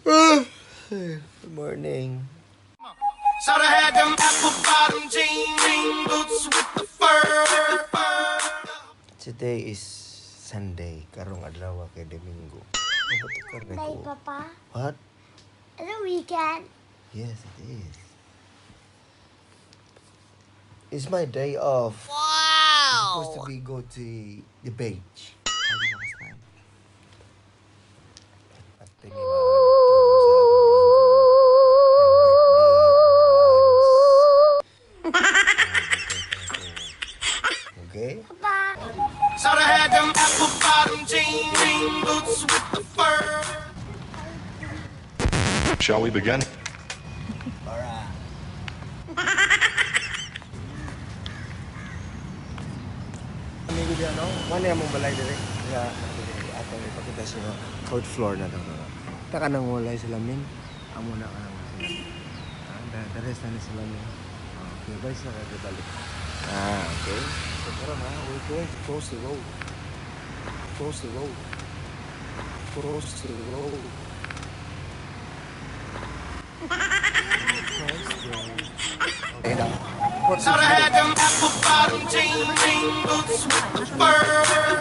Good morning. Shoulda had them apple bottom jean boots with the fur. Today is Sunday, karong adlaw kay Domingo. Mabuti Day, ko. Papa. What? It's a weekend. Yes, it is. It's my day off. Wow! It's supposed to be go to the beach. Sabi ko last time. At tingi Okay? Papa. Shoulda had them apple bottom jean boots with the fur. Shall we begin? Alright. Amigo diyan, no? Wala mong balay dire. Ya, atong ipakita sa inyo. Fourth floor na to. Ta ka nang walay salamin. Amo na ka nang salamin. Ah, the rest na ni salamin. Okay, bye sa ka balik. Ah, okay. So karon ha, we're going to cross the road. Cross the road. Cross the road. Cross the road. Okay, now. Shoulda had them apple bottom jean boots with the fur.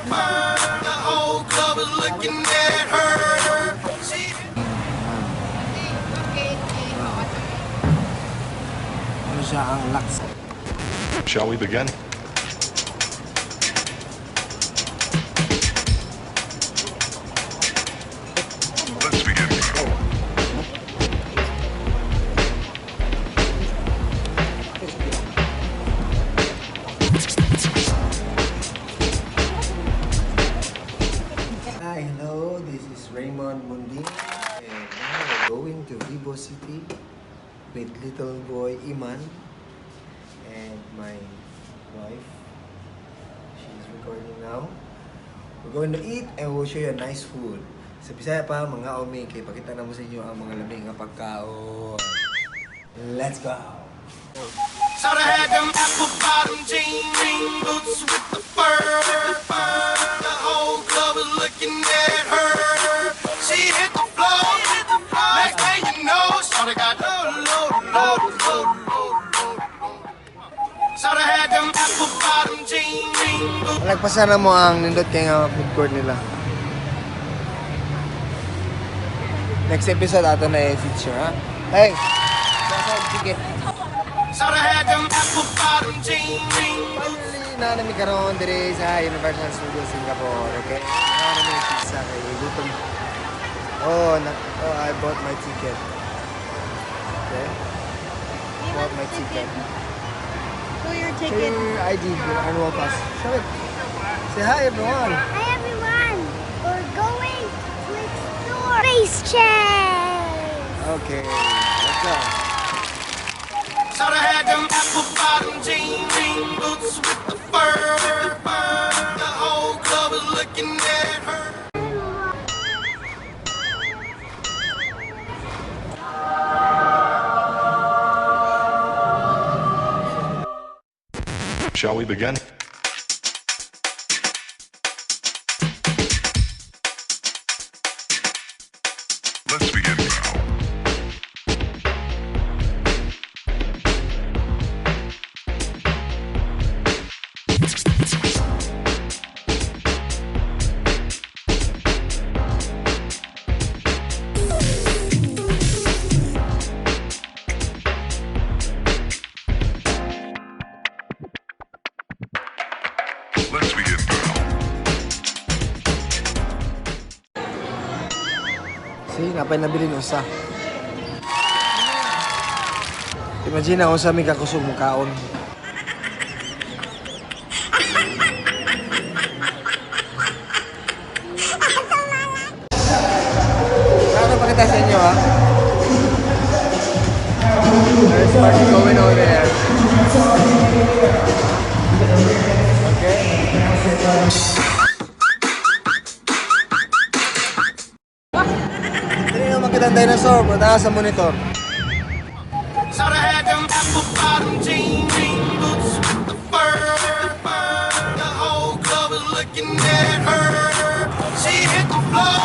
The whole club was looking at her. She Ano siya ang laks? Shall we begin? Let's begin. Hi, hello. This is Raymond Munding, and now we're going to Vivo City with little boy Iman and my wife. She's recording now. We're going to eat and we'll show you a nice food. Sa Bisaya pa, mga umi, kay pakita na mo sa inyo ang mga lami nga pagkaon. Let's go! Shoulda had them apple bottom jean boots with the fur. The whole club was looking at her. She hit the floor. Next thing you know, shoulda got low, low, low, low, low, low. Shoulda had them apple bottom jean boots. Lagpasan na mo ang nindot kay nga food court nila. Next episode ato na i-feature, ha? Hey! Nasa ticket. Shoulda had them apple bottom jean Finally, naa na mi karon dire sa Universal Studios Singapore, okay? Naa na mi pizza kay gutom. Oh, na, oh, I bought my ticket. Okay? Bought my ticket. Show your Show ticket. your ID, your annual pass. Show it. Say hi, everyone. Hi, everyone. We're going to explore Space Chase. Okay, let's go. Shoulda had them apple bottom jean boots with the fur. The whole club was looking at her. Shall we begin? Let's begin now. Let's begin now. See, napay nabilin usa. Imagine na usa mi kakusog mo kaon. Ano pakita sa inyo, ha? There's party going on there. Okay. Dili na makita ang dinosaur, punta ka sa monitor. Shoulda had them apple bottom jean boots with the fur. The whole club was looking at her. She hit the floor.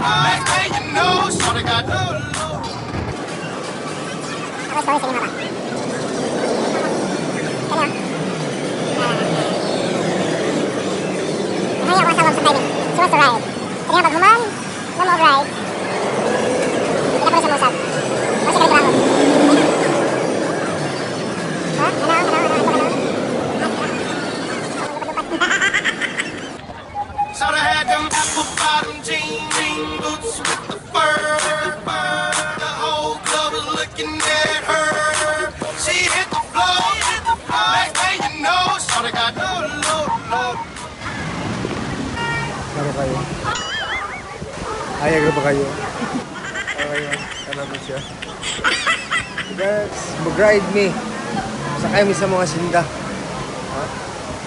Next thing you know, shoulda got low, Story sa inyo ba? Kanya. Kaya ako asawa sa driving. She wants to ride. Kanya pag human, na mo ride. Hindi na po siya mausap. O siya trabaho. Ha? Ano? Ano? Ano? Ano? Sorta had them apple bottom jean boots with the fur. The whole club was looking at her. She hit the floor. Next thing you know, sorta got low, low, low. Ano kayo? Ayag na ba kayo? Okay, ano ba siya? Guys, mag-ride me. Sakay mi sa mga sinda. Ha?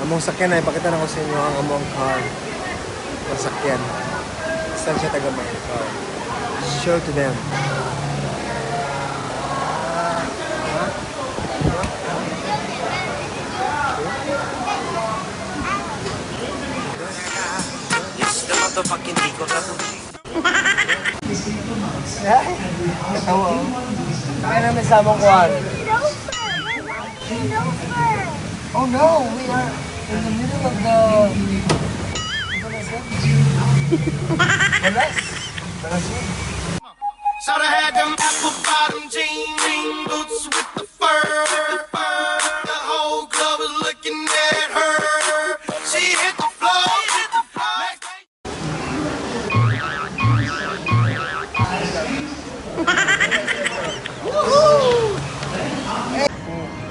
Among sakyan na, ipakita na ko sa inyo ang among car. Ang sakyan. Saan siya taga my car. Show to them. Ha? It's the motherfucking Eagle Double G. Ay, natawa oh. Sakay namin sa among kuwan. Over. We're walking over. Oh no, we are in the middle of the... Ano is that? Balas. Balas. Sorta had them apple bottom jean boots with the fur. The whole club was looking at her. She hit the floor. Next thing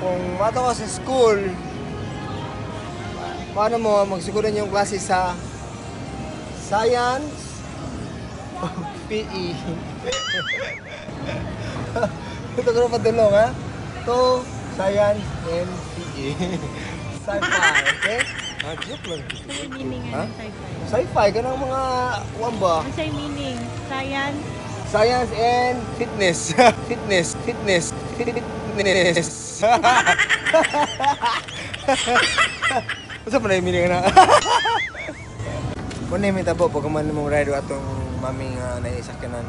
Kung mato ka sa school, paano mo magsiguran yung klase sa science, PE. Ito ko na padulong, ha? To, science, and PE. Sci-fi, okay? Ah, joke lang. Ano yung meaning Ha? nga ng sci-fi? Sci-fi, ganang mga, kuwan ba? Ano sa'yo meaning? Science? Science and fitness. Fitness, fitness, fitness. Unsa pa na yung meaning na? Kung na yung tabo, pag man mong ride atong mami nga naisakyanan.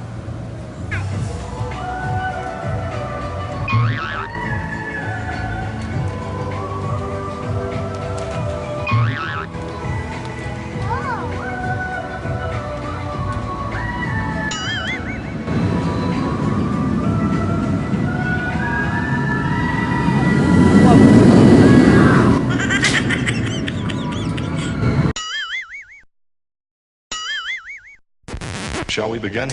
Shall we begin?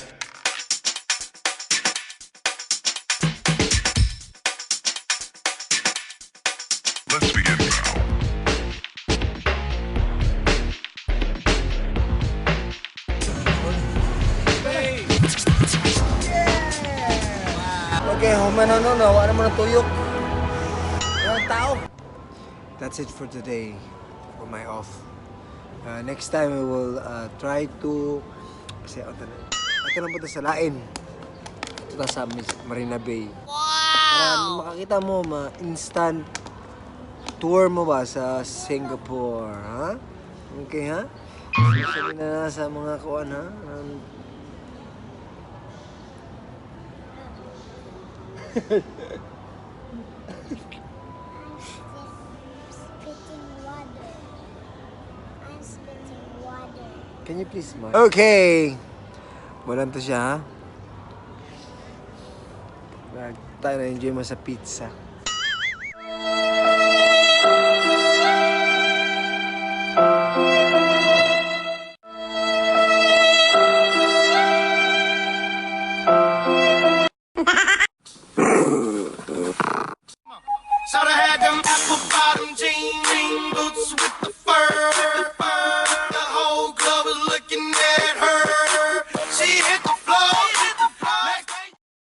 Let's begin now. Okay, human na no, no, wala mo na tuyok. Walang tao. That's it for today, for my off. Next time, we will try to... Kasi, ato na. Ato na punta sa lain. Ito ta sa Marina Bay. Wow! Para makakita mo, ma-instant tour mo ba sa Singapore, ha? Okay, ha? Sabi na sa mga kuan, ha? Spitting water. I'm spitting water. Can you please smile? Okay! Walang to siya, ha? Tayo na-enjoy mo sa pizza.